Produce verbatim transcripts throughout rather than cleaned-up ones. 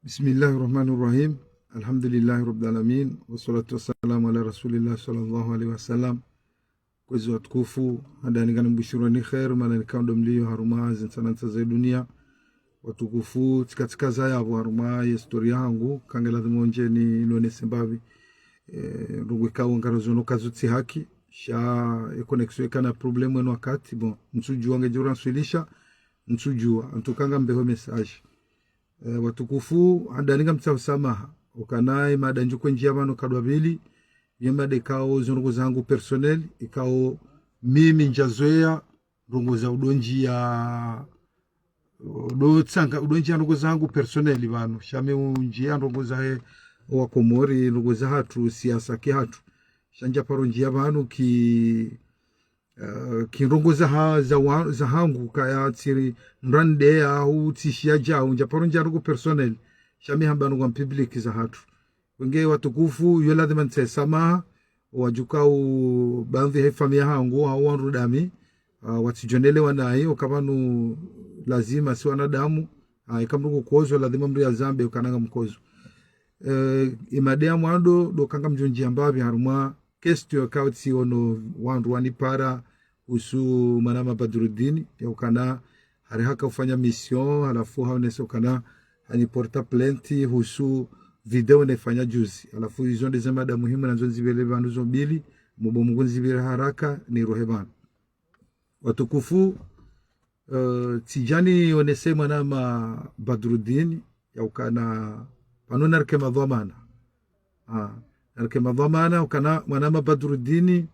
بسم الله الرحمن الرحيم. الحمد لله رب العالمين، والصلاة والسلام على رسول الله صلى الله عليه وسلم. Kwezi watukufu, handani ngam bushurani kheir, mana nikao ndo mlio harumwa zintsanantsa za dunia. Watukufu, tsika tsika za yapvo harumwa ye story yangu, kange lazima undje ni nonese mbapvi. Eh, ndrongoo ikao ngaro zono kazu tsi haki, sha e connexion ikana problème eno wakati, bon, ntsudjua ngedjo ranswilisha, ntsudjua, en tout cas ngambeho message. Eh, watukufu, handani ngamtsaho samaha. Ukana ye mada ndjukwe ndjia pvanu kadwa pvili, ye mada ikao zo ndrongoo zangu personnel, ikao mimi ndjazoea, ndrongoo za udo ndjia, udo tsanga, udo ndjia ndrongoo zangu personnel pvanu. Sha mi undjia ndrongoo zahe wa Komori, ndrongoo zahatru, siasa kihatru. Sha ndjaparo ndjia pvanu ki, eh, ki ndrongoo zaha, za wa, zahangu kaya tsiri mrande ya hu tsishia djau, ndjaparo ndjia ndrongoo personnel. Sha mi hamba ndrongoo public zahatru. Wenge watukufu, yo lazima ntsahe samaha, wadjuka u bandhi he famiya hangu, hau wandru dami, ah, watsidjonelewa nayi, uka pvanu lazima si wanadamu, ah, ika mndru ngukozo, lazima mndru yazambe, ukana ngamkozo. Eh, ye mada ya mwando, ndo kangamdjo ndjia mbapvi harumwa, question ikao tsi ono wandru wanipara, husu mwanama Badrudini, ya ukana hari haka ufanya mission, halafu haonesa ukana hani porter plainte, husu video nefanya juzi. Halafu izo nde ze mada muhimu nandzo nzipvele pvanu zo mbili, mubo Mungu nzipvire haraka, nirohe pvanu. Watukufu, eh, tsidjani onese mwanama Badrudini, ya ukana pvanu narike madhwamana. Ah, narike madhwamana, ukana mwanama Badrudini,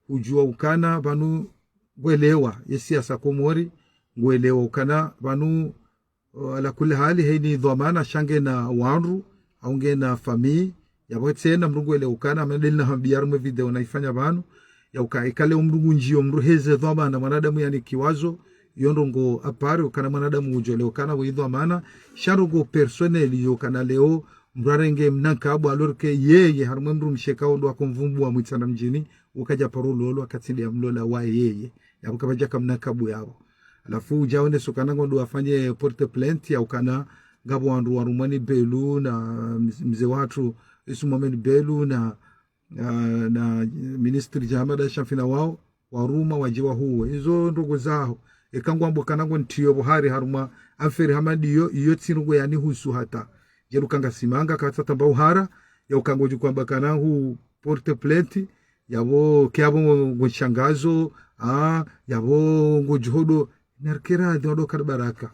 hudjua ukana pvanu ngwelewa ye siasa Komori, ngwelewa ukana pvanu, uh, ala kulli hali heni dhwamana sha ngena wandru, hau ngena famiyi, yapvo tsena mndru ngwelewa ukana, mana ndeli nahambiya harumwa video naifanya pvanu, ya uka ikale mndru ngundjio mndru heze dhwamana mwanadamu yanikiwazo, yo ndrongoo apare ukana mwanadamu ngudjolea ukana we dhwamana, sha ndrongoo personnel yo ukana leo, mndru arenge mna nkabu alors que yeye, harumwa mndru mshe ikao ndo akomvumbua mwitsana mdjini, uka djaparo lolwa, katsi nde ya mlola wa yeye. Yapvo kapvadjaka mna nkabu yapvo. Halafu udja onesa ukana ngondo afanye porter plainte ya ukana ngapvo wandru warumwa ni Belu na mz-, mze wahatru Isu Mohamed Belu na, na, na ministri Djahamada Shamfina wao, waruma wadje wahuwe. Izo ndrongoo zaho. Eka ngwambo kana ngo ntiyo pvo hari harumwa affaire hama ndiyo, iyo tsi ndrongoo yanihusu hata. Djeli uka ngasimanga katsatamba uhara, ya uka ngodjo kwamba kana hu porter plainte, yapvo, ke yapvo ngo, ngo nshangazo, ah, yapvo ngodjo hodo, narike radhi wado kari baraka.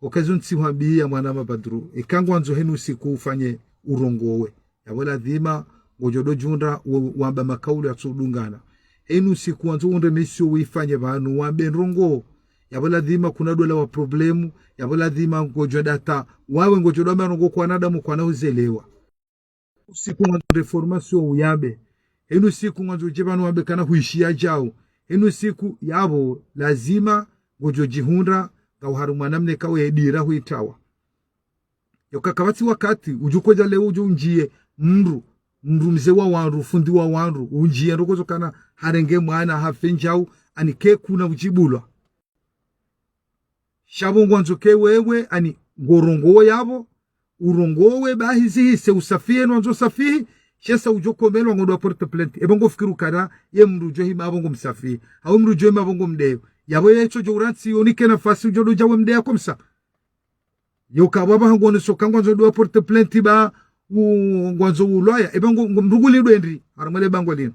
Okazo ntsi hwambiya mwanama Badru, eka ngwandzo heni usiku ufanye urongowe. Yapvo lazima ngodjo do djundra wa-, wamba makaulu yatsudungana. Heni usiku wandzo undre mission uifanye pvanu wambe ndrongoo. Yapvo lazima kuna dola wa problème. Yapvo lazima ngodjo data. Wawe ngodjo do wamba ndrongoo kwa wanadamu kwana uzelewa. Usiku ngwandzo undre formation uyambe. Heni usiku ngwandzo udje pvanu wambe kana huishiya djau. Heni usiku yapvo lazima ngodjo djihundra, ngau harumwa namna ikao ye dira huitawa. Yo uka kapvatsi wakati, udjo kodja leo udjo undjiye mndru, mndru mze wa wandru, fundi wa wandru, undjiye ndrongoo zo kana harenge mwana, hafe ndjau, ani ke kuna udjibulwa. Sha pvo ngwandzo ke wewe, ani ngorongowe yapvo, urongowe bahi zihise usafihi, nwandzo usafihi, sha esa udjo komelwa ngondo wa porter plainte. Epvo ngofikiri ukana, ye mndru udjo hima pvo ngo msafihi. Hau mndru udjo hima pvo ngo mdeyo. Yapvo ye tso djo urantsi, onike nafasi udjo do djawe mdeya komsa. Yo kapvwa pvaha ngoneso ka ngwandzo ndo wa porter plainte ba u-, ngwandzo ulwaya. Epvo ngo, ngo mndru ngulindwe ndri, harumwa le bangwe linu.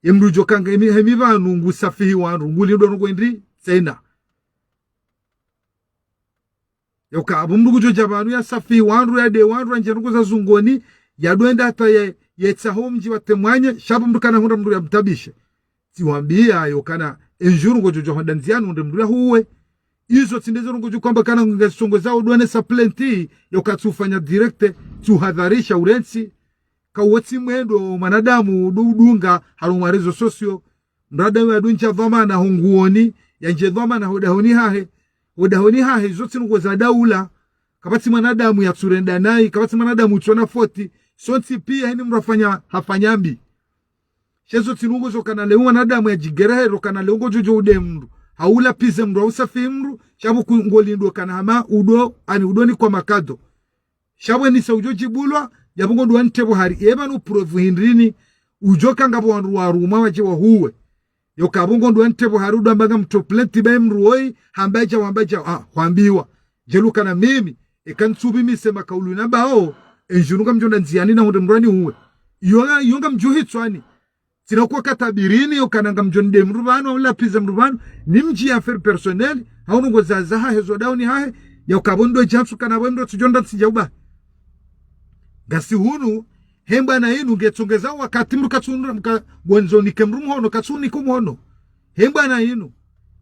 Ye mndru udjo kanga hemi, hemi pvanu ngusafihi wandru, ngulindwa ndrongoo ndri, tsena. Yo uka, apvo mndru ngudjo dja pvanu yasafihi wandru, yade wandru, yandje ndrongoo za zungoni, yado enda hata ye, yetsaho mdji wa temwanye, sha pvo mndru kana hundra mndru yamtabishe. Tsi hwambiya yo ukana, e ndjuru ngodjo djo hwenda ndziani undre mndru yahuwe. Izo tsi ndezo ndrongoo djo kwamba kana nge songo za udwane sa plainte, yo uka tsi ufanya direct, tsi uhadharisha urentsi. Ka uwe tsi mwendo mwanadamu udo udunga harumwa réseaux sociaux. Mwanadamu yado ndja dhwamana ho nguoni, yandje dhwamana ho dahoni hahe. Ho dahoni hahe, izo tsi ndrongoo za daula. Kapvatsi mwanadamu yatsurenda nayi, kapvatsi mwanadamu utsona foti. Sontsi piya heni mndru hafanya, hafanya mbi. Sha izo tsi ndrongoo zo kana leo mwanadamu yadjigera hero kana leo ngodjo djo ude mndru. Hau lapvize mndru, hau safihi mndru, sha pvo ku-, ngolindwa kana hama udo, ani udo nikwa makado. Sha pvwenisa udjo djibulwa, yapvo ngondro wantevo hari, eba no preuve hindrini, udjo kanga pvo wandru warumwa wadje wahuwe. Yo kapvo ngondro wantevo hari udjo amba ngamtowa plainte ba ye mdru woyi, hamba dja, hamba dja, ah, hwambiwa. Djeli ukana mimi, eka ntsupvi mi sema kaulu nambao, e ndjunu ngamdjo nda ndziani nahundre mdru anihuwe. Yo, yo ngamdjo hitswani. Tsina uka katabiri ni, yo kana ngamdjo nde mdru pvanu, au lapvize mdru pvanu, ni mdji ya affaire personnelle, hau nungo zaza hahe zo dauni hahe, ya ukapvo ndo djantsu kana pvo mdru tsudjo nda ntsidja uba. Ngasi hunu, hemba na inu, ngetsongeza wakati mdru katsu undra, mka, ngwandzo nike mdru mhono, katsu nike mhono. Hemba na inu.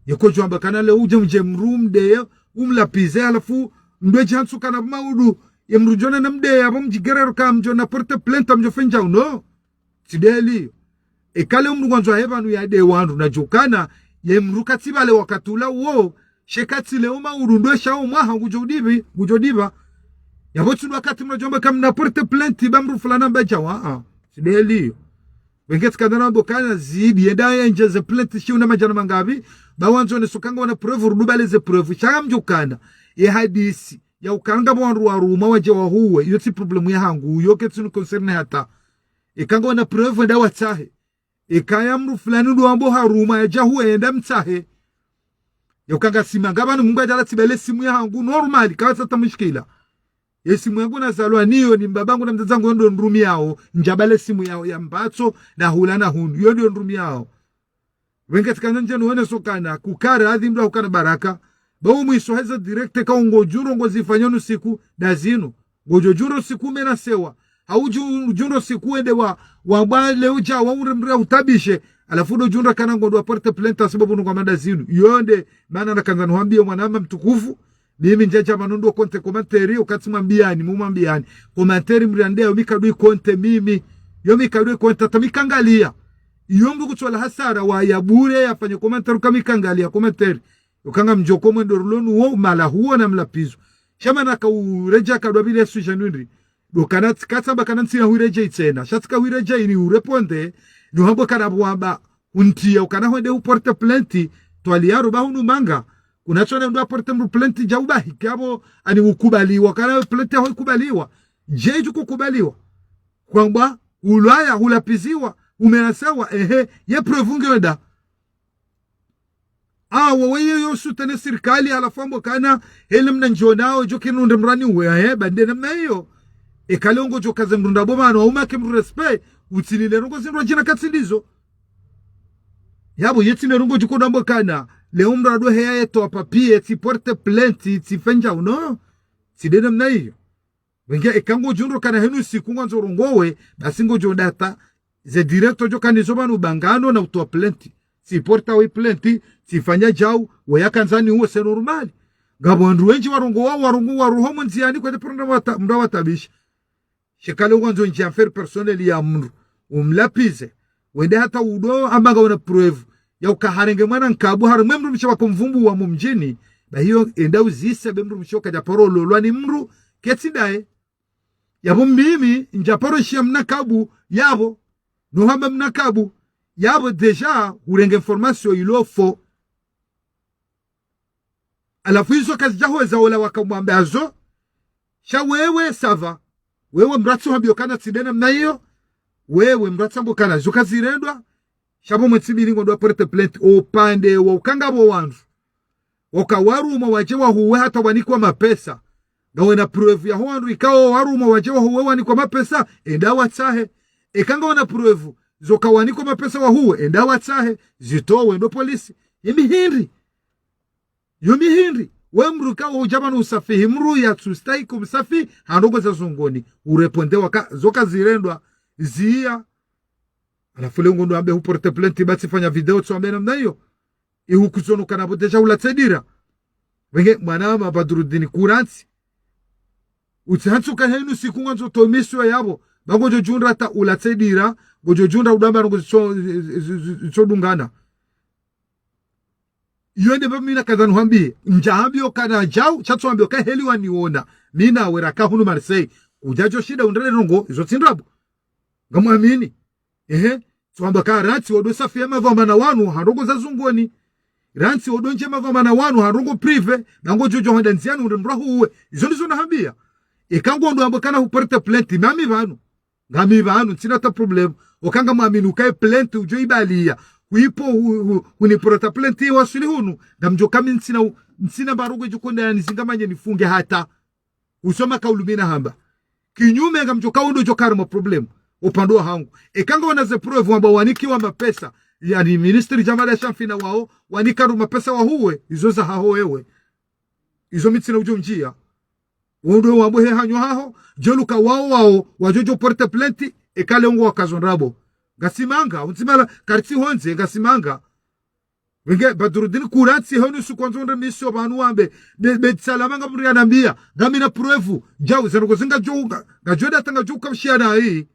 Yeko djo amba kana le udje mdje mdru mdeye, umlapvize, halafu, ndo djantsu kana pvo maudu, ye mdru djo na mdeye, apvo mdjigerero ka mdjo na porte plainte, mdjo fanya djau, no. Tsi deli. Eka le mdru ngwandzo ahe pvanu yade wandru nadjo kana, ye mdru katsi pvale wakati ula wo, she katsi le o maudu ndo esha o mwaha ngudjo dipvi, ngudjo dipva. Yapvo tsi ndo wakati mdru djo amba kamna porte plainte ba mdru fulani amba djawa, ah. Tsi deli. Wenge tsikandana wambo kana zidi, yenda yendjeze plainte shiwu na madjana mangapvi, ba wandzo ne sukanga wana preuve, rudu bale ze preuve, sha ngamdjo kana, ye hadisi, ya ukana ngapvo wandru warumwa wadje wahuwe, iyo tsi problème yahangu, iyo ketsi nu concerne hata. Eka ngwana preuve nda watsahe. Eka ya mdru fulani ndo wambo harumwa yadja huwe enda mtsahe. Ya ukanga sima ngapvanu mdru adjala tsi bale simu yahangu normal, kawatsina mushkila. Ye simu yangu nazalwa niyo ni mbaba yangu na mdzadze wangu yo ndo nrumiyao, ndja bale simu yao ya mbatso na hula na hunu, yo ndo nrumiyao. Wenge tsikana ndje nuwone sokana, kukara adhi mdru hukana baraka. Ba umwiso heza direct ka ungo djundro ngo zifanya nu siku, nda zinu. Ngodjo djundro siku mena sewa. Hau dju-, djundro siku wende wa, wa bwa leo dja wa ure mdru ya utabishe. Halafu ndo djundro kana ngondro wa porte plainte sababu nungo manda zinu. Yo nde, mana nakandza nuhambie mwanama mtukufu. Mimi ndjadja manu ndo konte commentaire, ukatsi mwambiani, mumwambiani. Commentaire mriande yo mi kadui konte mimi. Yo mi kadui konte hata mi kangalia. Iyo mdru kutsola hasara wa ya bure yafanye commentaire uka mi kangalia commentaire. Ukanga mdjoko mwendo rulonu wo, mala huwo na mlapvizo. Sha mana ka uredja kadwa pvile sujet nundri. Ndo kana tsi-, katsamba kana ntsina huiredja itsena. Sha tsika huiredja ini ureponde, nuhambo kana pvo wamba, untia ukana hwende uporte plainte, twali yaro ba hunu manga. Kuna tsone ndo aporte mdru plainte dja uba hiki apvo ani ukubaliwa, kana plainte yaho ikubaliwa. Dje dju kukubaliwa. Kwamba, ulwaya, hulapviziwa, umenasewa, ehe, ye preuve nge wenda. Ah, wewe yo, yo soutenir sirikali, halafu wambo kana, hele mna ndjo nao, djo kinu nde mdru anihuwe, eh, ba nde namna iyo. Eka le ungo djo kaze mdru nda bo mano, hauma ke mdru respect, utsinile ndrongo zindru djina katsi ndizo. Yapvo, ye tsi ne ndrongo djuko dambo kana, le mdru ado heya yeto hapvo pia, tsi porte plainte, tsi fanya djau, no? Tsi nde namna iyo. Wenge eka ngodjo ndro kana henu siku ngwandzo rongowe, basi ngodjo ndata, ze direct djo kanizo pvanu bangano na utowa plainte. Tsi porta we plainte, tsi fanya djau, we yakandza nihuwe c'est normal. Ngapvo wandru wendji warongowa, warongowa, waroho mndziani kwende pvondra wata-, mdru watabisha. Shekale ngwandzo ndje affaire personnelle ya mdru. Umlapvize. Wende hata udo amba ngawena preuve ya uka harenge mwana nkabu, harenge mdrumshe wako mvumbu wa mumdjini. Ba hiyo enda uzise be mdrumshe uka dja paro lolwa ni mdru ketsi ndaye. Yapvo mimi ndja paro shiya mna kabu, yapvo. Nuhamba mna kabu. Yapvo déjà urenge information ilo faux. Halafu izo kazidja hweza ola wakamwambe azo. Sha wewe ça va. Wewe mdru atsi hwambio kana tsi nde namna iyo. Wewe mdru atsi ambo kana zo kazirendwa. Sha pvo mwetsi bili ngondro wa porte plainte. Opvande wa ukanga pvo wandru. Waka warumwa wadje wahuwe hata wanikwa mapesa. Ngawena preuve yaho wandru ikao warumwa wadje wahuwe wanikwa mapesa. Enda watsahe. Eka ngawena preuve. Zo ka wanikwa mapesa wahuwe. Enda watsahe. Zitowe ndo polisi. Ye mi hindri. Yo mi hindri, we mdru ka udja pvanu usafihi, mdru yatsu stahiki umsafihi, ha ndrongo za zungoni, ureponde waka, zo kazirendwa, ziya. Halafu le ngondro ambe huporte plainte, ba tsi fanya video, tso ambe namna iyo. Ihu kutsono kana pvo déjà ulatse dira. Wenge, mwana ma Badrudini kurantsi. Utsi hantsu kana henu siku ngwandzo tomiswe yapvo, ba ngodjo djundra hata ulatse dira, ngodjo djundra udamba ndrongo zitso, zitso dungana. Iyo nde pvo mi nakandza nuhambie. Ndja hambio kana djau, sha tso hambio ka heli waniona. Mi nawe raka hunu Marseille. Kudja djo shinda undrele ndrongo, izo tsi ndrabo. Ngamwamini. Ehe. Tso hamba ka rantsi wodo safiya madhwamana wanu, ha ndrongo za zungoni. Rantsi wodo ndje madhwamana wanu, ha ndrongo privé. Ba ngodjo djo hwenda ndziani undre mdru wahuwe. Izo ndizo nahambia. Eka ngondo wambe kana huporte plainte, mami pvanu. Ngami pvanu, ntsina ta problème. Oka ngamwamini uka ye plainte udjo ibaliya. Huipo hu-, hu-, huniporta plainte wasuli hunu. Ngamdjo kami ntsina u-, ntsina mbarugo djo konda ya nizinga manye nifunge hata. Usoma kaulu mi nahamba. Kinyume ngamdjo kaundro djo karma problème. Upande wahangu. Eka ngwona ze preuve wamba wanikiwa mapesa. Yaani ministre Djamala Shamfi na wao, wanika ndo mapesa wahuwe, izo zahaho wewe. Izo mi ntsina udjo ndjiya. Wondro wambo he hanyo haho, djoluka wao wao, wadjo djo porte plainte, eka leo ngwakazo ndrabo. Ngasimanga, untsimala, karitsi hondze, ngasimanga. Wenge, Badrudini kurantsi, henu su kwanzo nde misio pvanu wambe, be, be, salama ngamri anambiya, ngamina preuve, djau, zanogo zinga djouka, ngajweda tanga djouka mshiana hii.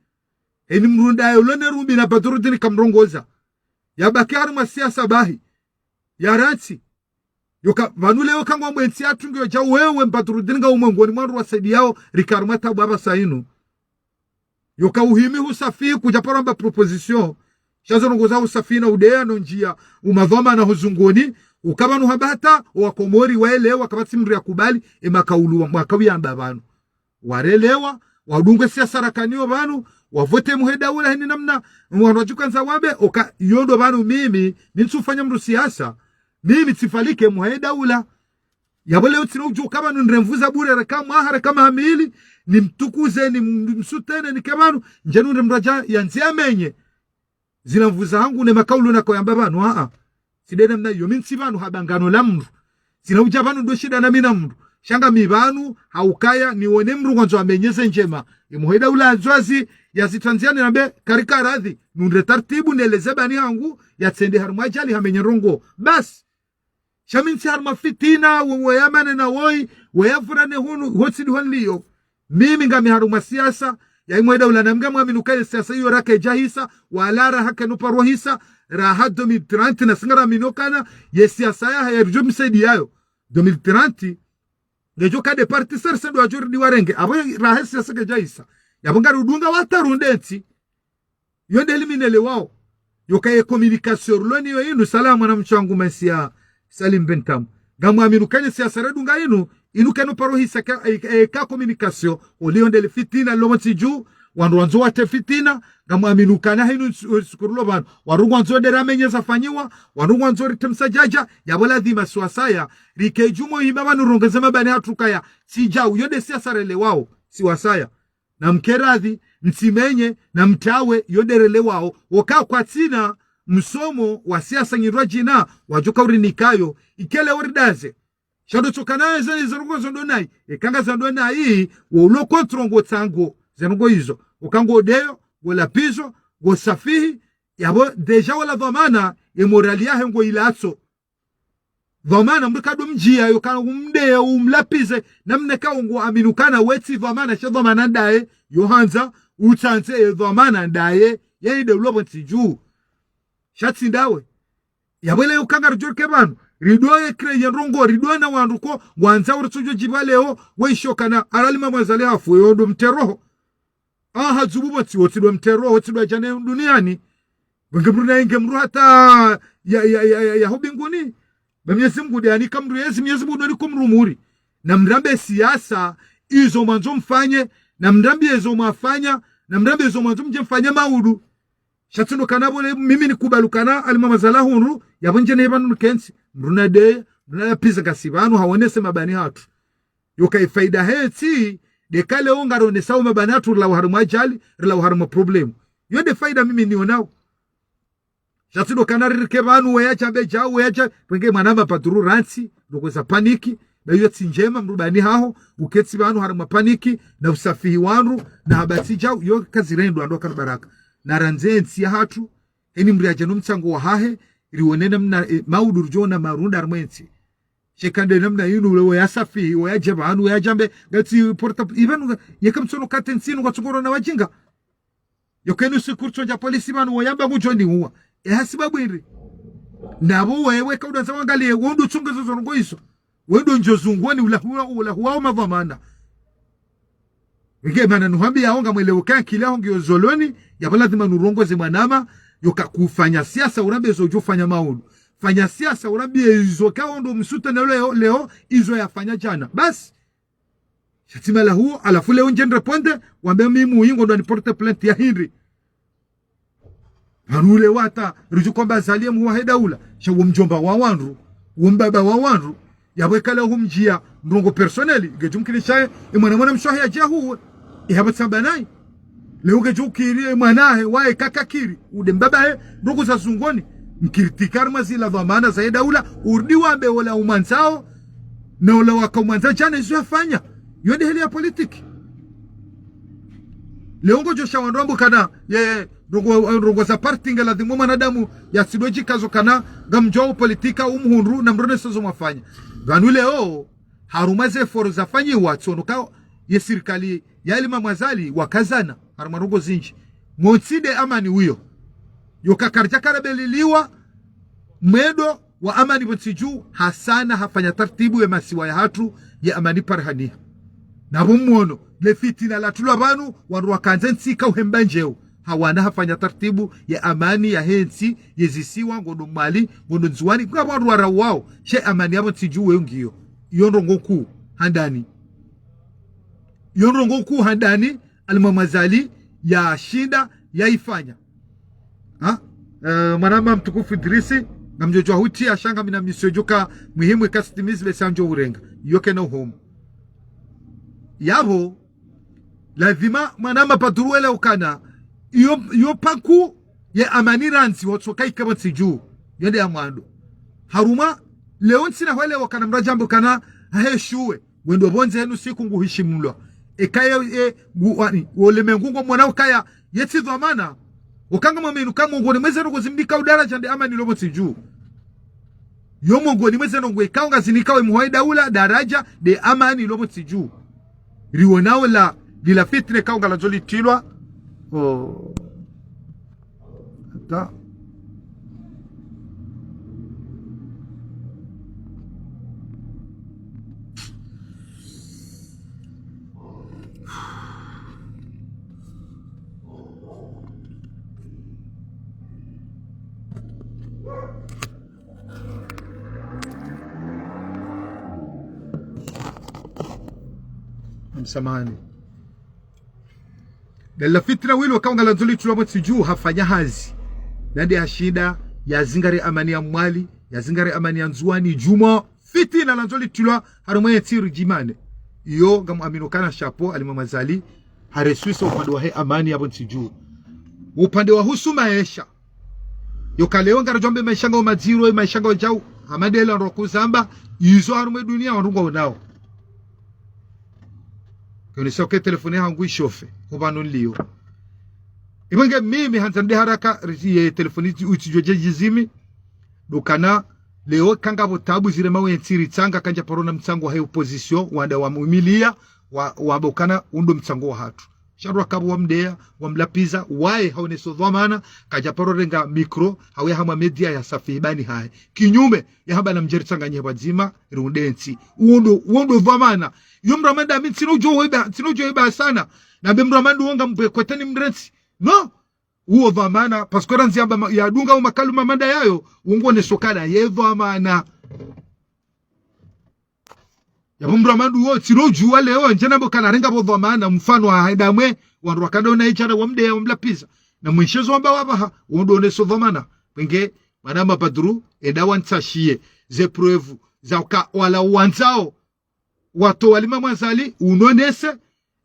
Eni mrunda yo lone rumbi na Badrudini kamrongoza. Yabaki harimwa siasa bahi. Yarantsi. Yoka, pvanu leo kangwa mwentsi atungiyo djau wewe Badrudini nga umwengoni mwa wandru wasaidiyao, rika harimwa tabu apvasa inu. Yoka uhimi husafi kudja paro amba proposition. Sha zo ndrongo za husafi na udeya no ndjiya, umadhwamana huzunguni, uka pvanu hamba hata, owakomori waelewa, kapvatsi mndru yakubali, emakaulu wa, mwaka uyamba pvanu. Warelewa, wadungwe siasa rakaniyo pvanu, wavote muhe daula heni namna, wandru wadjukandza wambe, oka, iyo ndo pvanu mimi, mi ntsufanya mndru siasa, mimi tsifalike muhe daula. Yapvo leo ntsina udjuka pvanu nremvuza bure reka mwaha reka maha mili, nimtukuze, nim-, nimsutene, nike pvanu, ndjenu nremraja, yandzi yamenye. Zina mvuza hangu ne makaulu nakoyamba pvanu, aa. Tsi nde namna iyo, mi ntsi pvanu ha bangano la mndru. Tsina udja pvanu ndo shinda na mi na mndru. Sha ngami pvanu, ha ukaya, niwone mndru ngwandzo amenye ze ndjema. Imuhe daula andzwazi, yazitrandziane nambe, karika radhi, nundre tartibu, neleze bani hangu, yatsende harimwa ajali hamenye ndrongo. Basi, sha mi ntsi harimwa fitina, we, we yamane na woyi, we yavurane hunu, hotsi ndi honliyo. Mimi ngami harimwa siasa, ya imuhe daula na mi ngamwamini uka ye siasa iyo rake djahisa, wala raha keno paro hisa, raha deux mille trente na si ngaramini okana, ye siasa yahe yaridjo msaidiyayo. Deux mille trente, ngedjo ka de parti serse ndo adjo ridi warenge, apvo raha ye siasa kedjahisa. Yapvo ngari udunga wataru nde ntsi. Yo nde limi nelewao. Yoka ye communication rilo niyo inu, salama na mshangu maisi ya Salim Bentamu. Ngamwamini uka ne siasa redunga inu, inu keno paro hisa ka, e, e, ka communication, oliyo nde le fitina lopvo ntsi dju, wandru wandzo wate fitina, ngamwamini ukana hinu nsu-, nsuku rilo pvanu. Wandru wandzo nde ramenye zafanyiwa, wandru wandzo ritemsa djadja, yapvo ladhima si wasaya, rike dju mo hima pvanu rongeze mabani hatru kaya, tsi djau, yo nde siasa relewao, si wasaya. Na mke radhi, ntsimenye, na mtawe, yo nde relewao, oka kwatsina msomo wa siasa nyindrwadjina, wadjoka urinikayo, ikele uridaze. Sha ndo tsokana eze, eze ndrongo zo ndo nayi, eka nga za ndo nayi, wo ulo contre ngo tsango, ze ndrongo izo, oka ngo deyo, ngo lapizo, ngo safihi, yapvo déjà wala dhwamana, ye morali yahe ngo ilatso. Dhwamana mndru kado mdjiya yo kana umdeya umlapize, namna ka ungu amini ukana wetsi dhwamana, sha dhwamana ndaye, yo handza, utsandze ye dhwamana ndaye, ye inde ulopvo ntsi dju. Sha tsi ndawe. Yapvo leo uka ngaridjo rike pvanu, rido ye créer ye ndrongo, rido na wandru ko, wandza uritsudjo djipva leo, we ishokana, arali mamwazali hafu, yo ndo mteroho. Aha, dzubu pvo tsi, wotsi ndo mtero, wotsi ndo djane duniani. Wenge mndru na inge mndru hata ya, ya, ya, ya, ya ho mbinguni. Ba Mwenyezi Mungu nde anika mndru yezi, Mwenyezi Mungu ndo anika mndru muri. Na mrambe siasa, izo mwandzo mfanye, na mrambe izo mwafanya, na mrambe izo mwandzo mdje mfanye maudu. Sha tsi ndo kana pvo le, mimi nikubali ukana, alima mazala hundru, yapvo ndje ne pvanu nukentsi. Mndru na de, mndru na lapiza ngasi pvanu, hawonese mabani hatru. Yoka ifaida hetsi, nde ka leo ngaronesao mabani hatru rilawa harimwa ajali, rilawa harimwa problème. Yo nde faida mimi nionao. Sha tsi ndo kana ririke pvanu, we yadja mbe djau, we yadja, wenge mwana mapaduru rantsi, ndo kweza paniki, ba iyo tsi ndjema, mndru bani haho, uketsi pvanu harimwa paniki, na usafihi wandru, na habari djau, yo kazirendwa, ndo kana baraka. Na randze ntsi yahatru, eni mndru yadje no mtsango wahahe, riwone namna, e, maudu ridjo ona marunda harimwa entsi. Sheka nde namna inu ule wo yasafi, wo yadje pvanu, wo yadja mbe, ngatsi porta, ipvanu nga, yeka mtsono kate ntsi inu ngatsungoro na wadjinga. Yoka inu siku ritsondja polisi pvanu, wo yamba ngudjo niuwa. E hasibabu indri. Napvo wewe ka udandza wangaliye, wo ndo tsunga zo zo ndrongo izo. Wo ndo ndjo zungoni ulahuwa, ulahuwa wo madhwamana. Nge mana nuhambiyawo ngamwelewo ka nkili yaho ngiyo zoloni, yapvo lazima nurongoze mwanama, yoka kufanya siasa urambe zo udjo fanya maudu. Fanya siasa urambe izo ka wo ndo msutene leo, leo, izo yafanya djana. Basi, Sha tsi mahala huo, halafu leo ndje nirépondre, wambe mimi uyi ngondro ni porte plainte ya hindri. Pvanu leo hata, ridjo hamba Azali ye mhuu wahe daula, sha wo mdjomba wa wandru, wo mbaba wa wandru, yapvo ikala humdjia ndrongoo personnel, ngedjo mkinisha ye mwana mwana mshe wahe yadja huwe, yapvo tsamba nayi. Leo ngedjo ukiri ye mwana wahe, waye kakakiri, ude mbaba he, ndrongoo za zungoni, mkiritika harumwa zila dhwamana zahe daula, urudi wambe ola umwandzao, na ola waka umwandza djana izo yafanya, yo nde heli ya politiki. Leo ngodjo sha wandru wambe ukana, ye, ndrongoo, ndrongoo za parti nge ladhimu mwanadamu yatsidwe djikazo ukana, ngamdjuao politika umhundru na mrone sozo mwafanya. Pvanu leo, harumwa ze efforts zafanyiwa, tsono ka ye sirikali ya Ali Mamadu Azali wakazana, harumwa ndrongoo zindji. Mwonsi nde amani uyo. Yo kakaridja karabeliliwa, mwendo wa amani pvo ntsi dju, hasana hafanya tartibu ye masiwa yahatru, ye amani parihaniha. Na pvo mwono, le fitina latulwa pvanu, wandru wakandza ntsi ka uhemba ndjeo. Hawana hafanya tartibu ye amani yahe ntsi, ye zisiwa, ngondro Mwali, ngondro Ndzuwani, kuna wandru warauwao, sha amani yapvo ntsi dju we ngiyo. Iyo ndrongoo nkuu handani. Iyo ndrongoo nkuu handani, Ali Mamadu Azali yashinda yaifanya. Ha? Eh, mwanama mtukufu Idrisi, ngamdjo djuwa hutsi ya shanga mina misio djuka muhimu ikasitimizi besa ndjo urenga. Iyo kena uhomo. Yapvo, lazima mwanama Badru welewe ukana, iyo, iyo paku ye amani randzi wotsoka ike pvo ntsi dju. Yo nde ya mwando. Harumwa, leo ntsina hwelewa ukana mradjambo ukana, haheshuwe. Wendo pvondze henu siku nguhishimulwa. Eka ye, ye, ngu, wani, wo ulemengu ngomwona ukaya, ye tsi dhwamana. Ukanga mwaminu ka mongoni mwa ze ndrongoo zimnika udaradja nde amani lo pvo ntsi dju. Yo mongoni mwa ze ndrongoo ikao ngazinika we mhuu wahe daula daradja nde amani lo pvo ntsi dju. Riwonao la, lila fitina ikao ngalandzo litilwa. Oh. Hata. Msamahani. Dalila fitina wilo ikao ngalandzo litilwa pvo ntsi dju hafanya hazi. Na nde hashinda, yazingare amani ya Mwali, yazingare amani ya Ndzuwani, djumwa fitina landzo litilwa harumwa ye ntsi ridjimane. Iyo ngamwaminu ukana chapeau Ali Mamadu Azali, hareswisa upande wahe amani yapvo ntsi dju. Upande wa husu maesha. Yo ka leo ngaridjo wambe maesha ngao madziro, maesha ngao djau, hama nde la ndro kuzamba, izo harumwa ye dunia wandru ngwaonao. Kionesa uke telefoni hangu ishofe, hupvanu nilio. Ipvo nge mimi handza nde haraka, ye telefoni utsi, utsidjo dje djizime, ndo ukana, leo kangapvo tabu zirema we ntsi ritsanga kandja paro na mtsango wahe opposition, wanda wamumiliya, wa, wamba ukana undo mtsango wahatru. Sha wandru wakapvo wamdeya, wamlapviza, waye haoneso dhwamana, kadja paro renga micro, hauya harumwa media yasafihi bani hahe. Kinyume, yahamba namdje ritsanganyihe pvwadzima, riunde ntsi. Uwo ndo, uwo ndo dhwamana. Yo mdru hama nda mi ntsina udjo weba, ntsina udjo weba sana. Nambe mdru hama ndu wo ngamboycotté nimrentsi. Non! Uwo dhwamana, parce que randzi yamba ma, yadunga wo makalima manda yayo, uwo nguoneso ukana ye dhwamana. Yapvo mdru hama ndu wo, tsilo djuwa leo, ndje nambe ukana renga pvo dhwamana, mfano wa haidamwe, wandru wakandao na idjana wamdeya wamlapviza. Na mwishezo wamba wapvaha, uwo ndo oneso dhwamana. Pvenge, mwanama Badru, enda wantsashiye, ze preuve, za uka wala wandzao, watowa Ali Mamadu Azali, unonese,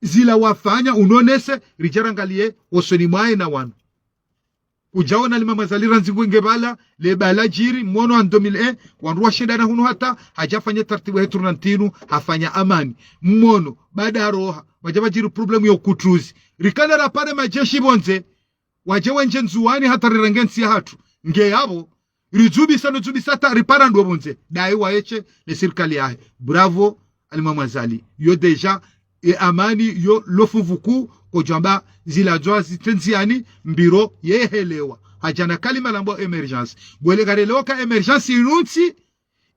zila wafanya, unonese, ridja rangaliye, osoni mwaye na wanu. Kudjaona Ali Mamadu Azali randzi ngu nge pvala, le pvala djiri, mwono en deux mille un, wandru washindana hunu hata, hadja fanya tartibu he tournante inu, hafanya amani. Mwono, baada roha, wadja pvadjiri problème yo kutruzi. Rikana rapare majeshi pvondze, wadje wendje Ndzuwani hata rirenge ntsi yahatru. Nge yapvo, ridzubisa no dzubisa hata ripara ndo pvondze. Dayi waeshe ne sirikali yahe. Bravo, Ali Mamadu Azali. Yo déjà, e amani yo lo fuvu kuu, kodjwamba zila dzwa zitrendziani, mbiro yehelewa. Hadja na kalima lambwa émergence. Bwele karelewa ka émergence inu ntsi,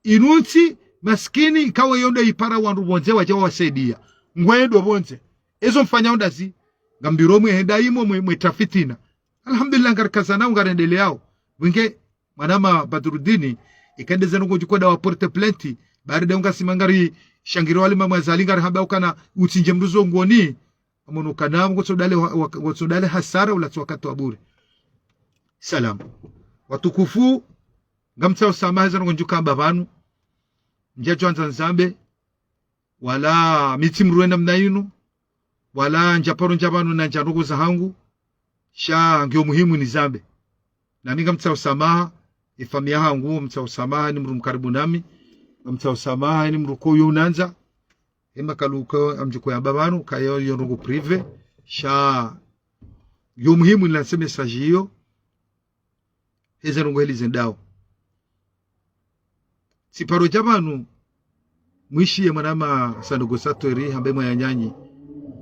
inu ntsi, maskini, ikawe yo ndo ipara wandru pvondze wadja wawasaidia. Ngwendo pvondze. Ezo mfanya undazi, ngambiro mwe henda imo mwe, mwe tra fitina. Alhamdulillah, ngarikazanao, ngarendeleyao. Pvenge, mwanama Badrudini, ikandeze nungu djikoda wa porte plainte, Bari de unga simangari shangiro wale mama zali ngari hamba ukana utsindje mndru zo ngoni. Amono kana ngotsodale wa- wa- ngotsodale hasara ulatsi wakati wa bure. Salam. Watukufu, ngamtsao samaha zanu ngonjuka amba pvanu. Ndjadjwandza nizambe, wala mi tsi mdru wena mna inu, wala ndjaparo ndja pvanu na ndja ndrongoo zahangu, sha ngiyo muhimu nizambe. Nami ngamtsao samaha, ifamiya hangu, ngamtsao samaha ni mdru mkaribu nami, ngamtsao samaha ni mdru koyo unandza, ema kaluka amdjuko ya amba pvanu, kayo yo ndrongoo privé, sha ngiyo muhimu nilantse message iyo, heze ndrongoo heli zendao. Tsiparo dja pvanu, mwishiye mwanama Sanduku Satweri, hambe mwa yanyanyi,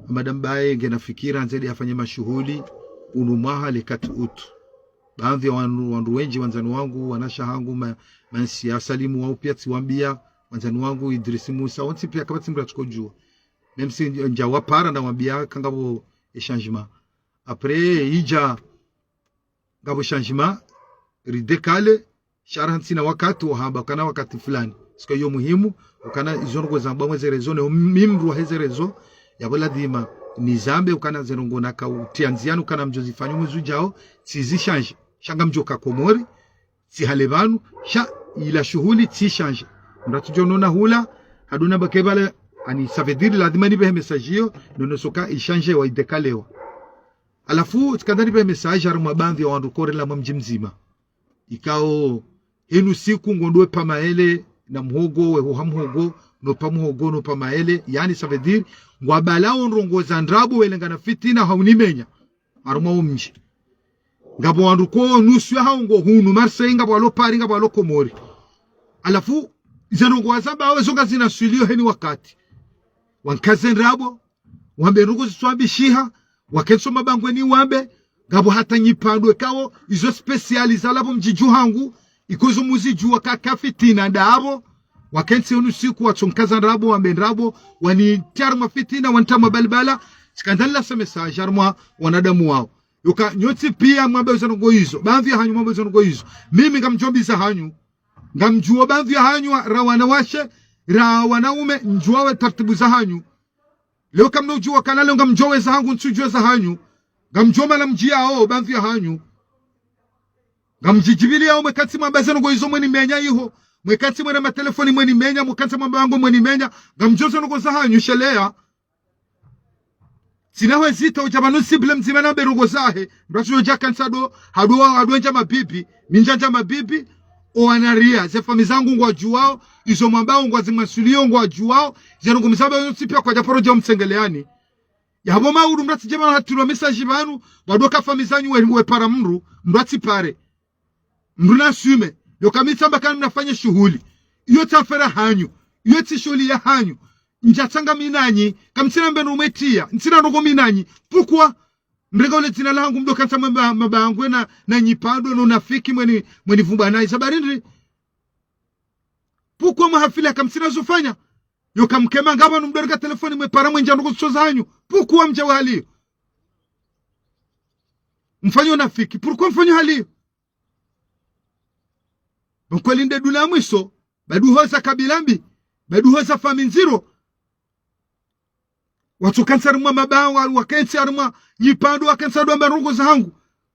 amada mbaye ngena fikira ndzedi afanye mashuhuli, unu mwaha le quatre août. Baadhwi ya wandru, wandru wendji wandzani wangu, wanasha hangu, ma, mansi ya salimu wao pia tsiwambia, wandzani wangu, Idrisi Musa, wontsi pia kapvatsi mdru atsiko djuwa. Même si ndja wapara na wambia, kangapvo e changement. Après, idja, ngapvo changement, ridécalé, sha raha ntsina wakati wa hamba, ukana wakati fulani. Sika iyo muhimu, ukana izo ndrongoo zamba mweze réseau, ne mi mdru wa heze réseau, yapvo ladhima nizambe, ukana ze ndrongoo naka utia ndziani, ukana mdjo zifanya mwezi udjao, tsizi changé. Sha ngamdjoka Komori, tsi hale pvanu, sha ila shuhuli tsi changé. Mdru atsudjo nona hula, haduna bakebale, ani ça veut dire ladhima nipvehe message iyo, nono soka i changé wa idécalé wa. Halafu, tsikandza nipvehe message harumwa baadhwi ya wandru kore la mwa mdji mdzima. Ikao, hinu siku ngondwe pa maele, na mhogo, we huha mhogo, no pa mhogo, no pa maele, yani ça veut dire, ngwabalao ndrongoo za ndrabo, welengana fitina, haunimenya. Harumwa wo mdji. Ngapvo wandru ko nusu ya hao ngo hunu, Marseille, ngapvo walo Paris, ngapvo walo Komori. Halafu, ze ndrongoo wazambao, zo ngazina suilio heni wakati. Wankaze ndrabo, wambe ndrongoo zitswambishiha, wakentsi o mabangweni wambe, ngapvo hata nyipvandwe ikao, izo spécial za lapvo mdjidju hangu, iko zo muzidjuwa kaka fitina ndapvo, wakentsi unu siku watsonkaza ndrabo, wambe ndrabo, wanitia harumwa fitina, wanitria mwa balibala, tsikandza nilantse message harumwa wanadamu wao. Yoka nyontsi pia mwambe izo ndrongoo izo, baadhwi ya hanyu mwambe izo ndrongoo izo. Mimi ngamdjo mbiza hanyu, ngamdjuo baadhwi ya hanyu, ra wanawashe, ra wanaume, ndjuao we taratibu za hanyu. Leo kamna udjuwa kana leo ngamdjuo weza hangu, ntsudjuo weza hanyu. Ngamdjuo mala mdjiao, baadhwi ya hanyu. Ngamdjidjibiliao mwekantsi mwamba ze ndrongoo izo mwenimenya iho. Mwekantsi mwena matelefoni mwenimenya, mwekantsi mwamba wangu mwenimenya. Ngamdjuo ze ndrongoo za hanyu, sheleya. Tsina hwezita udja pvanu sible mdzima nambe ndrongoo zahe. Mdru atsudjo dja kantsa do, hado, hado ndja mabibi, mi ndja ndja mabibi, o wanaria, ze fami zangu ngwadjuao, izo mwambao ngwazimwasulio ngwadjuao, ze ndrongoo mzambao yontsi pia kwadja paro dja umtsengeleani. Yapvo maudu mdru atsidje pvanu hatilwa message pvanu, wadoka fami zanyu we, we para mdru, mdru atsipare. Mdru na assume, yoka mi tsamba kana mnafanya shuhuli. Iyo tsi affaire hanyu, iyo tsi shuhuli ya hanyu. Ndja tsanga mi nanyi, kamtsina mbeno umwetia, ntsina ndrongoo mi nanyi. Pourquoi? Mrenga ule dzina langu mdo kantsa maba, mabangwe na, na nyipvandwe no unafiki mweni, mwenivumba nayi. Za bari ndri? Pourquoi mwahafila kamtsina zofanya? Yoka mkema ngapvo numdorika telefoni mwepara mwendja ndrongoo zitso za hanyu. Pourquoi mdja wahaliyo? Mfanya unafiki. Pourquoi mfanya haliyo? Mkweli nde dula mwiso, baduhoza kabila mbi, baduhoza fami ndziro. Watsokantsa harumwa mabangwe, wakentsi harumwa nyipvandwe, wakentsi harumwa ndrongoo za hangu.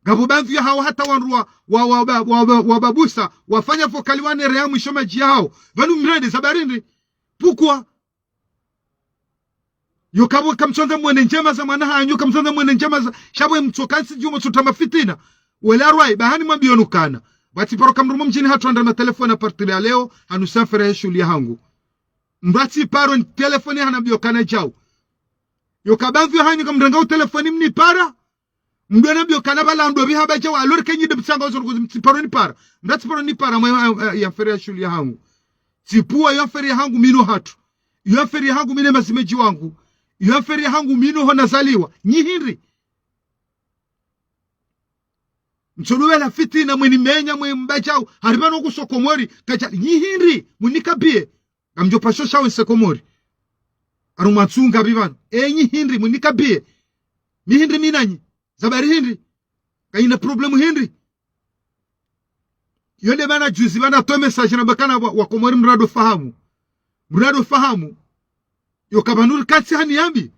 Ngapvo baadhwi ya hao hata wandru wa, wa, wa, wa, wa, wa, wababusa, wafanya fokali wanere ya mwisho madji ya hao. Pvanu mrende, za bari ndri? Pourquoi? Yoka pvo kamtsondza mwone ndjema za mwana hanyu, kamtsondza mwone ndjema za, sha pvo mtsokantsi djumo tsuta mafitina. Wela rwai, bahani mwambiyo nukana. Pvatsi paro kamdru mdjini hatru andra matelefoni à partir ya leo, hanu safira ye shuhuli ya hangu. Mdru atsi paro nitelefoni hanambiyo kana djau. Yoka baadhwi ya hanyu kamrenga utelefoni mnipara, mdru anambiyo kana pvala ndo pvi hamba djau, alors que nyi de mtsanga ozo ndrongoo mtsiparo nipara. Mdru atsiparo nipara mwe, eh, eh, ya affaire ya shuhuli ya hangu. Tsipvuwa yo affaire ya hangu mi no hatru. Yo affaire ya hangu mi ne mazimedji wangu. Yo affaire ya hangu mi no ho nazaliwa. Nyi hindri? Mtsodowela fitina mwenimenya mwe mba djau. Hari pvanu kuso Komori. Kadja, nyi hindri? Munikabie. Ngamdjo pasho shawe ntse Komori. Harumwa ntsunga pvi pvanu. E nyi hindri? Munikabie. Mi hindri mi nanyi? Za bari hindri? Kayina problème hindri? Yo nde mana juzi pvanu natowa message namba kana wa, wa Komori mrado fahamu. Mradi ufahamu. Yo kapvanu rikatsi haniyambi.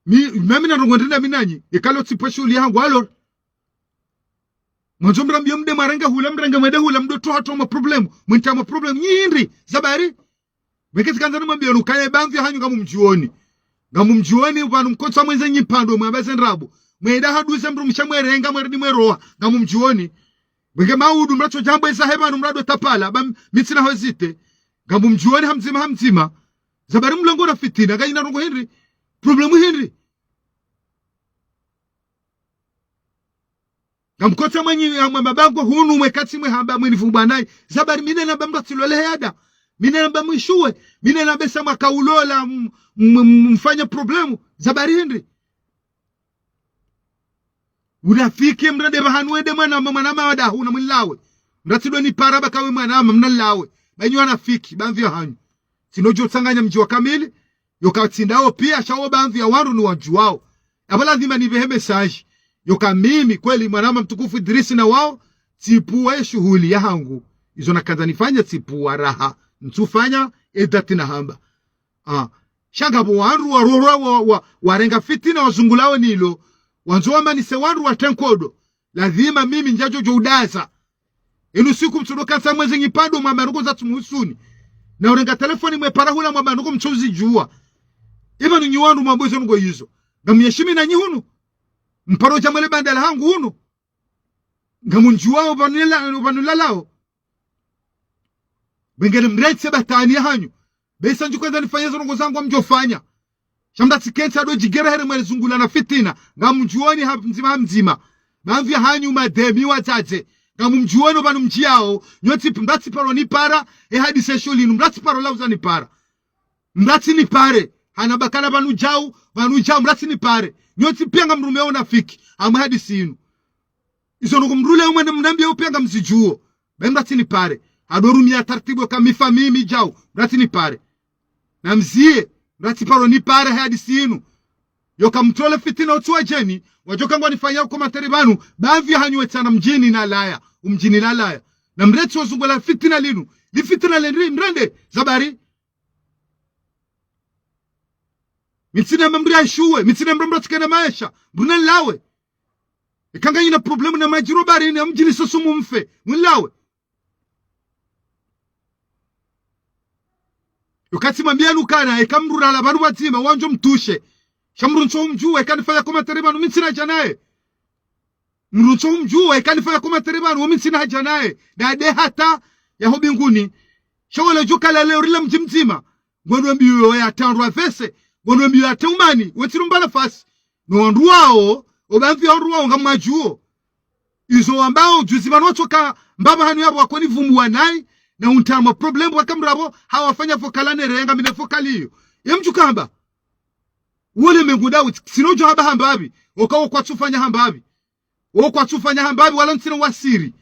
Mi, mimi na ndrongo ndrenda mi nanyi. Ikalo tsipva shuhuli yahangu, alors. Mwandzo mrambiyo mde mwarenge hula, mrenge mwende hula, mdo toha toha ma problème. Mwinta ma problème. Nyi hindri, zabari. Meketsi kandza nimwambiyo nukaye pvandzi hanyu ngamumdjuoni. Ngamumdjuoni, pvanu mkotsa mwendze nyipvandro, mwambaze ndrabo. Mwenda haduze mdrumshe mwerenga, mweridi mweroha. Ngamumdjuoni. Mwenge maudu mratso djambo eza he pvanu mrado tapala, ba m-, mi tsina hozite. Ngamumdjuoni hamdzima hamdzima. Zabari mlongo na fitina, ngayina ndrongo hindri. Problème hindri. Ngamkotsa mwenyi, hamwe mabango hunu mwekatsi mwe hamba mwenivumbuwa nayi. Zabari mi nde namba mratsi lole heyada. Mi nde namba mwishuwe. Mi nde namba esa mwaka ulola m-, m-, m-, mfanye problème. Zabari hindri. Unafiki mrende pvahanu wende mwanama, mwanama wadahu na mwilawe. Mratsi do nipara bakawe mwanama mnalawe. Banyu wanafiki, pvandzi yahanyu. Tsino djo tsanganya mdji wa kamili, yoka tsindawo piya, sha wo pvandzi ya wandru niwadjuwawo. Apvo lazima nipvehe message. Yoka mimi, kweli, mwanama mtukufu Idrisi na wao, tsipvuwa ye shuhuli yahangu. Izo nakandza nifanye tsipvuwa raha. Ntsufanya, edati nahamba. Ah. Sha ngapvo wandru warorwa wa, wa, warenga fitina wazungulawo nilo. Wandzo wamanise wandru watre nkodo. Lazima mimi ndjadjo djo udaza. Inu siku mtsudo kantsa mwendze nyipvandro mwamba ndrongo za tsumuhusuni. Na urenga telefoni mwepara hula mwamba ndrongo mtsuzidjuwa. Ipvanu nyi wandru mwambo izo ndrongo yizo. Ngamuyeshimi nanyi hunu. Mparo dja mwele bandala hangu hunu. Ngamundjuwawo pvanu lela-, pvanu lalawo. Bengele mretse batwani yahanyu. Besa ndjukwendza nifanye zo ndrongo zangu hamdjofanya. Sha mdatsi kentsi ado djigera here mwele zungula na fitina. Ngamumdjuoni hamdzima hamdzima. Pvandzi yahanyu mademi wadzadze. Ngamumdjuoni pvanu mdjiyawo. Nyontsi p-, mdatsi paro nipara. E hadise shuhuli nu. Mdatsi paro lauza nipara. Mdatsi nipare. Hana bakala pvanu djau, pvanu djau, mdatsi nipare. Nyontsi piya ngamrumiyawo unafiki. Hamwe hadisi inu. Izo ndrongo mrule umwe ne mnambiye upiya ngamzidjuwo. Be mdatsi nipare. Hado rumiya tartibu yoka mifa mimi djau. Mdatsi nipare. Namziye. Mdatsi paro nipare he hadisi inu. Yoka mtrole fitina utsi wadjeni. Wadjoka ngwanifanya commentaire pvanu. Pvandzi yahanyu wetsana mdjini nalaya. Umdjini nalaya. Na mretse wazungula fitina linu. Li fitina lendri, mrende. Zabari. Mi tsina mba mdru yashuwe, mi tsina mba mdru atsikane maesha, mdru nalawe. Eka nganyina problème na madjiro baharini, hamdjini sosumu mfe, mwilawe. Yokatsi mwambiya nukana, eka mdru lala pvanu pvadzima, wandjo mtushe. Sha mdru ntso umdjuwa, eka nifanya commentaire pvanu, mi tsina hadja naye. Mdru ntso umdjuwa, eka nifanya commentaire pvanu, wo mi tsina hadja naye. Dade hata, yaho mbinguni. Sha wala djuka la leo rila mdji mdzima. Ngwendo mbiyo ya tandrwa vese, ngwendo mbiyo ya teumani, wetsi lumba nafasi. No wandru wawo, opvandzi ya wandru wawo ngamwadjuwo. Izo wambao, djuzi pvanu watsoka, mbapvi hanu yapvo wakoni vumbuwa nayi, na untama problème waka mdru apvo, hawafanya vocal nere, ngamina vocal iyo. Ye mdjuka hamba. Wole mengu dawu, tsino djo hamba hambapvi, oka wo kwatsufanya hambapvi. Wo kwatsufanya hambapvi wala ntsina wasiri.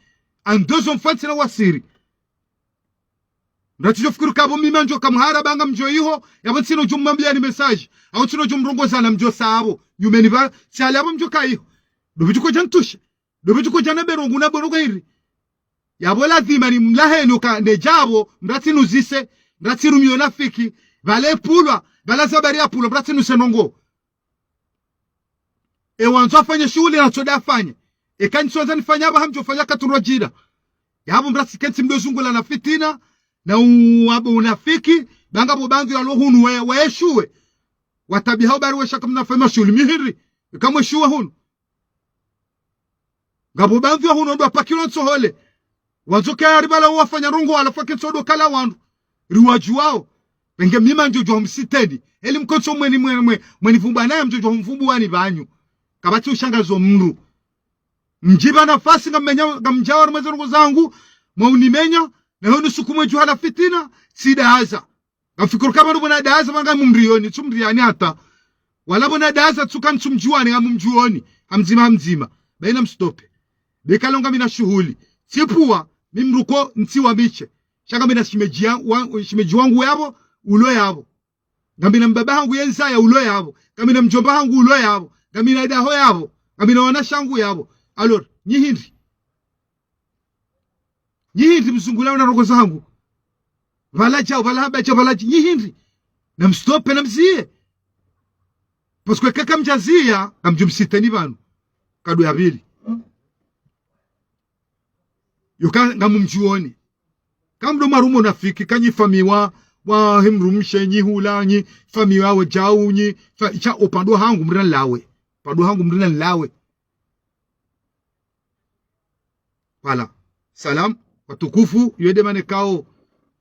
Andozo mfa ntsina wasiri. Mdru atsidjo fikiri kapvo mimi ndjoka mhara pvanga mdjo iho, yapvo ntsina udjo mwambiyani message. Au ntsina udjo mrongozana mdjo saha pvo. Nyumeni pva, tsi hali yapvo mdjoka iho. Ndopvi djuko dja ntushe. Ndopvi djuko dja na berongu na bono kwa hiri. Yapvo lazima nimlaheni uka ndedjapvo, mdru atsinuzise, mdru atsirumiye unafiki, pvale pulwa, pvala zabari ya pulwa, mdru atsinuse ndrongo. E wandzo afanye shuhuli na tsoda afanye. Eka ntsondza nifanya apva hamdjofanya katundrwa djira. Yapvo mdru atsikentsi mdo zungula na fitina, na u-, apvo unafiki, ba ngapvo pvandzi yalo hunu we, weshuwe. Watabiha ubari wesha kamna fanya shuhuli mi hindri, eka mweshuwe hunu. Ngapvo pvandzi ya hunu ndo apakilo ntsohole. Wandzo ke ari pvala wafanya ndrongo, halafu ake ntsodo kala wandru. Riwadjuwawo. Pvenge mimi ngamdjo djuwa msiteni. Eli mkotso mweni, mweni, mweni, mwenivumbuwa nayi ngamdjo djuwa mvumbuwani pvanyu. Kapvatsi ushangazo mdru. Mdjipva nafasi ngamenya, ngamdjawo harumwa ze ndrongo zangu, mwaunimenya, na hunu suku mwedjuha la fitina, tsidaza. Ngamfikiri kapvanu pvona daza pvanga mumriyoni, tsumriyani hata. Wala pvona daza tsuka ntsumdjuwani, ngamumdjuwoni, hamdzima, hamdzima. Bayina mstope. Be kalo ngamina shuhuli. Tsipvuwa, mi mdru ko ntsiwa mishe. Sha ngamina shimedji ya, wa, shimedji wangu yapvo, ulo yapvo. Ngamina mbaba hangu yenzaya ulo yapvo. Ngamina mdjomba hangu ulo yapvo. Ngamina idaho yapvo. Ngamina wanashangu yapvo. Alors, nyi hindri. Nyi hindri mzungula una ndrongo zangu. Pvala djau, pvala hamba djau, pvala dji-, nyi hindri. Namstopve, namziye. Parce que eka kamdjaziya, ngamdjomsiteni pvanu. Kado ya pvili. Yoka ngamumdjuoni. Kamdo marumo nafiki, kanyi famiyi wa, wa himdrumshe, nyi hula, nyi famiyi wa djau, nyi fa-, sha opvandre hangu mrina lawe. Pvandre hangu mrina lawe. Pvala. Salam, watukufu, yo de mana ikao,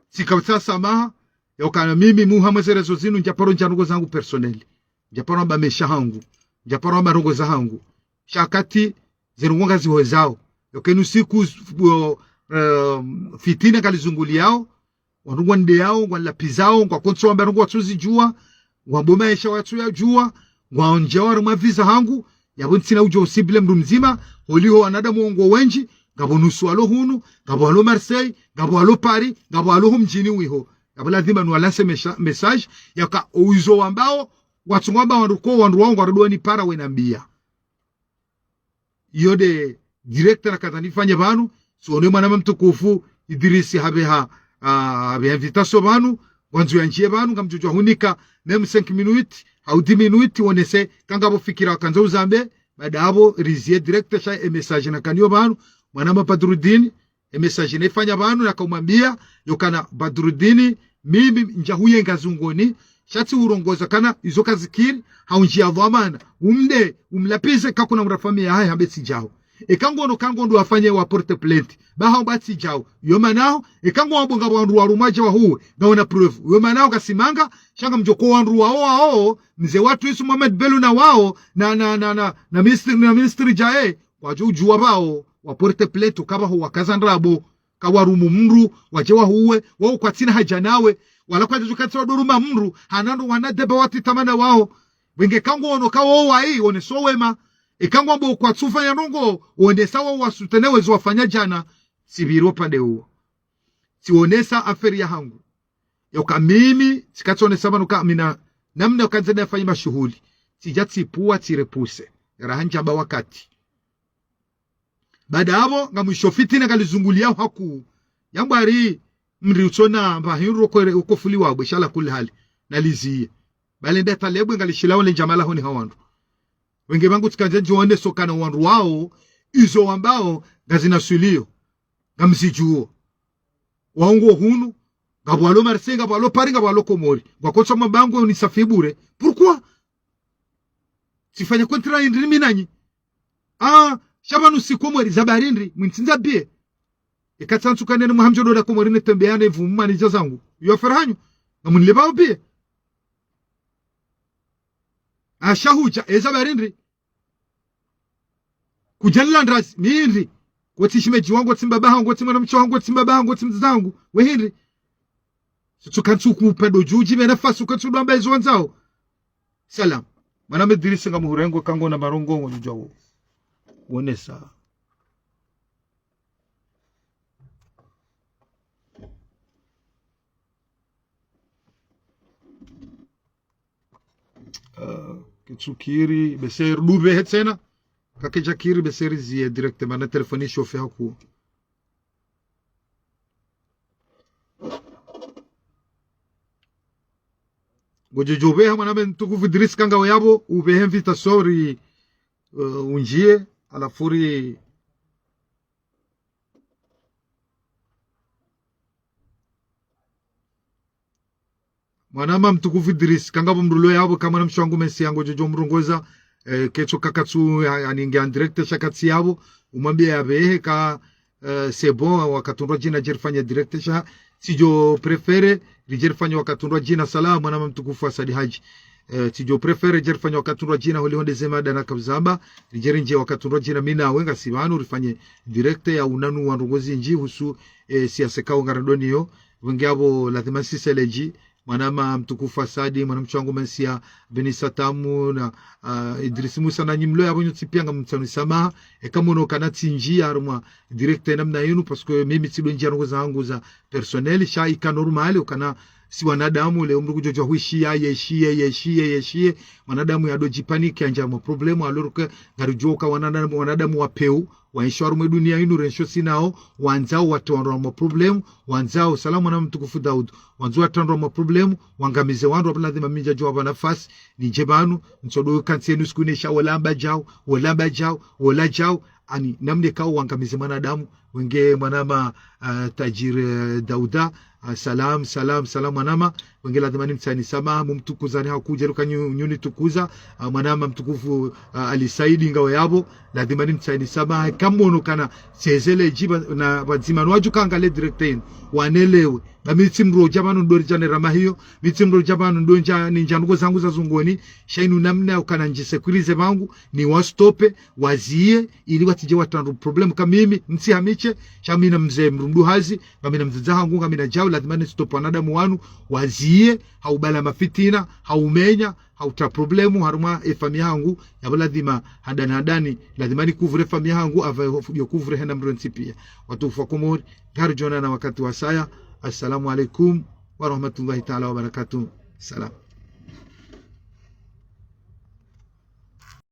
tsika sa samaha, ya ukana mimi muha mwe ze réseaux zinu, ndjaparo ndja ndrongo zangu personnel. Ndjaparo amba maesha hangu. Ndjaparo amba ndrongo za hangu. Sha wakati, ze ndrongo ngaziho zao. Yoka inu siku, o, eh, fitina kalizunguliyao, wandru ngwandeyao, ngwalapvizao, ngwakontso wamba ndrongo watsuzidjuwa, ngwambo maesha watsoyadjuwa, ngwaonjao harumwa viza hangu, yapvo ntsina udjo usible mndru mdzima, holiho wanadamu wongo wendji, ngapvo nusu walo hunu, ngapvo walo Marseille, ngapvo walo Paris, ngapvo walo ho mdjini wiho. Yapvo lazima nuwalanse mesha-, message, yaka owizo wambao, watsungo wamba wandru ko, wandru wao ngwarodo wanipara wenambiya. Iyo de direct nakandza nifanye pvanu, so ne mwanama mtukufu, Idrisi habeha, ah, habeha invitation pvanu, ngwandzo yandjiye pvanu, ngamdjodjo hunika, même cinq minutes, hau dix minutes, wonese, kangapvo fikira wakandza uzambe, baada yapvo, riziye direct sha e message nakaniyo pvanu, mwanama Badrudini, e message naifanya pvanu, nakaumwambiya, yokana Badrudini, mimi ndjahuyenga zungoni, sha tsihurongoza kana izo kazikiri, haundjiya dhwamana, umde, umlapvize, kakuna mndru famiyi yahahe hambe tsidjao. Eka ngono kangondo wafanye waporte plainte, ba hamba tsidjao. Yo manaho, eka ngo wabonga wandru warumwa dje wahuwe, ngawona preuve. Yo manaho kasimanga, sha ngamdjoko wandru wao wao, mze watru Isu Mohamed Belou na wao, na, na, na, na, na ministri, na ministri djaye, wadjo udjuwa pvao, waporte plainte, uka pvaho wakaza ndrabo, kawarumu mndru, wadje wahuwe, wao kwatsina haja nawe, wala kwadjodjo katsi wadoruma mndru, hanando wana deba watitamana wao. Wenge kangono kawo wayi, wonesa owema. Eka ngwambo kwatsufanya ndrongo, wonesa wao wasutene wezo wafanya djana, tsipviri opvande uwo. Tsiwonesa affaire ya hangu. Yoka mimi, tsikatsonesa pvanu ka mina, namna yoka ndzenda yafanya mashuhuli. Tsidja tsipvuwa, tsirepuse. Raha ndjamba wakati. Baada yapvo, ngamwisho fitina kalizunguliyao haku. Yambwa hari, mri utsona, mba hindru uko, uko fuli wabwe, sha ala kulli hali. Naliziye. Bale nda talebwe ngalishilao le ndjamala honi ha wandru. Wenge pvangu tsikandza ndjiwone sokana wandru wao, izo wambao, ngazina swiliyo. Ngamzidjuwo. Wao ngo hunu, ngapvo walo Marseille, ngapvo walo Paris, ngapvo walo Komori. Ngwakontso mabango ni safi bure. Pourquoi? Tsifanya contrat hindri mi nanyi. Ah, sha pvanu si Komori za bari ndri, mwintsindza biye. Eka tsantsu kanene mwahamdjo doda Komori ne tembe yane vumu mani dja zangu. Yo affaire hanyu, ngamunilebao biye. Ah, sha hudja, eza bari ndri. Kudja nila ndrazi, mi ndri. Kotsi shimedji wangu, kotsi mbaba hangu, kotsi mwanamshe wangu, kotsi mbaba hangu, kotsi mdzadze hangu. We hindri. Sutsu kantsu kupva do djudji, mena fasu kantsu dwamba ezo wandzao. Salam. Mwanama Idrisi ngamhurengo kangona marongo ngodjudjuwa wo. Wonesa. Ah, ketsukiri, bese ridupve he tsena. Kakadjakiri, bese riziye direct, mana telefoni ishofe haku. Ngodjodjo upveha mwanama mtukufu Idrisi kangawe yapvo, upvehe invitation ri, eh, undjiye, halafu ri, mwanama mtukufu Idrisi, kangapvo mndru lo yapvo, ka mwanamshe wangu Mensia ngodjodjo mrongoza, eh, ketso kakatsu, ya, yaninge en direct sha katsi yapvo, umwambiye yapvehe ka, eh, c'est bon, wakati ndo djina djerifanya direct sha, tsidjo préféré, ridjerifanya wakati ndo djina, salam, mwanama mtukufu Asadi Haji. Eh, tsidjo préféré, ridjerifanya wakati ndo djina, holiho nde zema dana kabzamba, ridjerinje wakati ndo djina, mi nawe ngasi pvanu, rifanye direct ya unanu wa ndrongo zindji, husu, eh, siasa kao ngaridoniyo, wenge yapvo lazima nsiseledji, mwanama mtukufu Asadi, mwanamshe wangu Mensia, Benisa Tamu, na, ah, Idrisi Musa, na nyi mlo yapvo nyontsi piya ngamtsaho samaha, eka mono kana tsindji harumwa direct namna yinu, parce que mimi tsido ndjiya ndrongo zangu za personnel, sha ika normal, ukana Si wanadamu leo mdru kudjodjuwa hwishiya, yeshiye, yeshiye, yeshiye. Mwanadamu yadodjipanike yandjia harumwa problème, alors que ngaridjuwa uka wanadamu, wanadamu wa peu, waenshio harumwa dunia inu, renshio sinao, wandzao watowe wandru harumwa problème, wandzao, salamu mwana mtukufu Daud, wandzao watowe wandru harumwa problème, wangamize wandru, wapvo ladhima mi ndjadjuwa wapva nafasi, nidje pvanu, ntsodo kantsi yenu siku ine sha wola amba djau, wola amba djau, wola djau, ani namna ikao wangamize mwanadamu, wenge mwanama, ah, Tajir, eh, Dauda, ah, salam, salam, salam mwanama, wenge ladhima nimtsaheni samaha, mumtukuzani hakudja luka nyu-, nyuni tukuza, ah, mwanama mtukufu, ah, Ali Saidi ngawe yapvo, ladhima nimtsaheni samaha, kamono kana tsezele djiba na pvadzima, no wadjuka ngale direct inu, wanelewe, ba mi tsi mdru dja pvanu ndo ridja ne rama hiyo, mi tsi mdru dja pvanu ndo ndja, nindja nuko zangu za zungoni, sha inu namna ukana ndjisekurize pvangu, niwastope, waziye, ili watsidje watowe wandru problème ka mimi, mtsihamishe, sha mi na mze mdru mdru hazi, ngamina mdzadze hangu, ngamina djau, ladhima nistope wanadamu wanu, waziye, haubala mafitina, haumenya, hautowa problème, harumwa efamiyi hangu, yapvo ladhima, handani handani, ladhima ni couvre efamiyi hangu, apvo yo couvre hena mdru ntsi piya. Watukufu wa Komori, ngaridjo onana wakati wasaya. Assalamu alaikum wa rahmatullahi taala wa barakatuh. Salam.